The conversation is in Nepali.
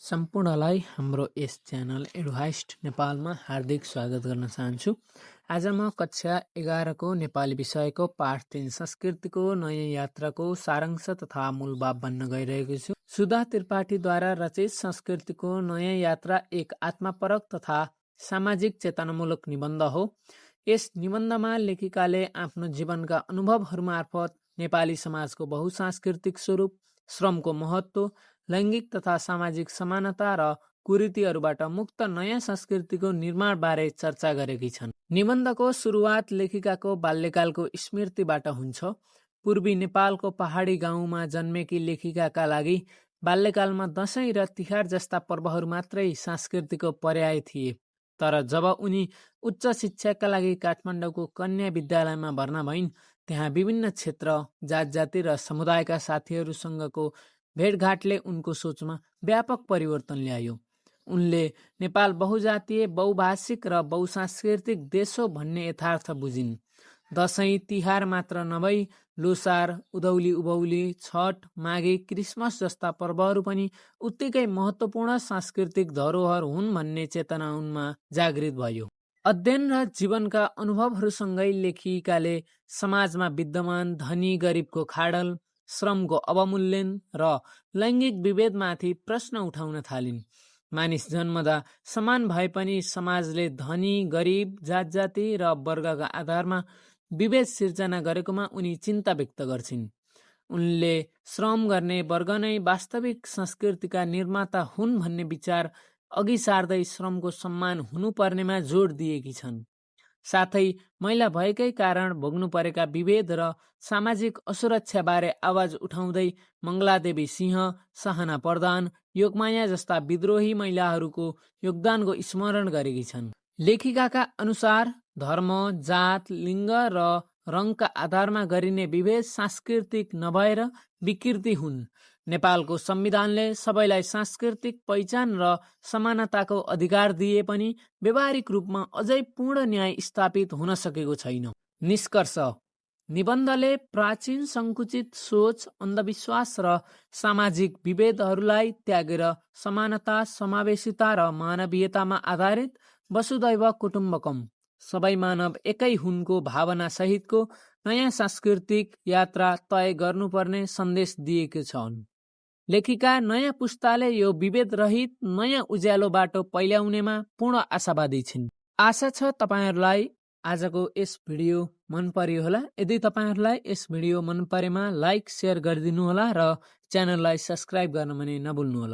सम्पूर्णलाई हाम्रो यस च्यानल एडुहाइस्ट नेपालमा हार्दिक स्वागत गर्न चाहन्छु। आज म कक्षा 11 को नेपाली विषयको पाठ 3 संस्कृतिको नयाँ यात्राको सारांश तथा मूल भाव भन्न गइरहेको छु। सुधा त्रिपाठीद्वारा रचित संस्कृतिको नयाँ यात्रा एक आत्मपरक तथा सामाजिक चेतनामूलक निबन्ध हो। यस निबन्धमा लेखिकाले आफ्नो जीवनका अनुभवहरू मार्फत नेपाली समाजको बहुसांस्कृतिक स्वरूप, श्रमको महत्त्व, लैङ्गिक तथा सामाजिक समानता र कुरीतिहरूबाट मुक्त नयाँ संस्कृतिको निर्माण बारे चर्चा गरेकी छन्। निबन्धको सुरुवात लेखिकाको बाल्यकालको स्मृतिबाट हुन्छ। पूर्वी नेपालको पहाडी गाउँमा जन्मेकी लेखिकाका लागि बाल्यकालमा दशैं र तिहार जस्ता पर्वहरू मात्रै संस्कृतिको पर्याय थिए। तर जब उनी उच्च शिक्षाका लागि काठमाडौँको कन्या विद्यालयमा भर्ना भइन्, त्यहाँ विभिन्न क्षेत्र, जात जाति र समुदायका साथीहरूसँगको भेटघाटले उनको सोचमा व्यापक परिवर्तन ल्यायो। उनले नेपाल बहुजातीय, बहुभाषिक र बहुसांस्कृतिक देश हो भन्ने यथार्थ बुझिन्। दशैं तिहार मात्र नभई लोसार, उधौली उभौली, छठ, माघे, क्रिसमस जस्ता पर्वहरू पनि उत्तिकै महत्त्वपूर्ण सांस्कृतिक धरोहर हुन् भन्ने चेतना उनमा जागृत भयो। अध्ययन र जीवनका अनुभवहरूसँगै लेखिकाले समाजमा विद्यमान धनी गरिबको खाडल, श्रमको अवमूल्यन र लैङ्गिक विभेदमाथि प्रश्न उठाउन थालिन्। मानिस जन्मदा समान भए पनि समाजले धनी, गरिब, जात जाति र वर्गका आधारमा विभेद सिर्जना गरेकोमा उनी चिन्ता व्यक्त गर्छिन्। उनले श्रम गर्ने वर्ग नै वास्तविक संस्कृतिका निर्माता हुन् भन्ने विचार अघि सार्दै श्रमको सम्मान हुनुपर्नेमा जोड दिएकी छन्। साथै महिला भएकै कारण भोग्नु परेका विभेद र सामाजिक असुरक्षाबारे आवाज उठाउँदै मङ्गलादेवी सिंह, सहना प्रधान, योगमाया जस्ता विद्रोही महिलाहरूको योगदानको स्मरण गरेकी छन्। लेखिकाका अनुसार धर्म, जात, लिङ्ग र रङका आधारमा गरिने विभेद सांस्कृतिक नभएर विकृति हुन्। नेपालको संविधानले सबैलाई सांस्कृतिक पहिचान र समानताको अधिकार दिए पनि व्यवहारिक रूपमा अझै पूर्ण न्याय स्थापित हुन सकेको छैन। निष्कर्ष: निबन्धले प्राचीन सङ्कुचित सोच, अन्धविश्वास र सामाजिक विभेदहरूलाई त्यागेर समानता, समावेशिता र मानवीयतामा आधारित वसुधैव कुटुम्बकम, सबै मानव एकै हुनको भावना सहितको नयाँ सांस्कृतिक यात्रा तय गर्नुपर्ने सन्देश दिएको छन्। लेखिका नयाँ पुस्ताले यो विभेद रहित नयाँ उज्यालो बाटो पहिल्याउनेमा पूर्ण आशावादी छिन्। आशा छ तपाईहरुलाई आजको यस भिडियो मन पर्यो होला। यदि तपाईहरुलाई यस भिडियो मन परेमा लाइक, शेयर गरिदिनु होला र च्यानललाई सब्स्क्राइब गर्न पनि नभुल्नु होला।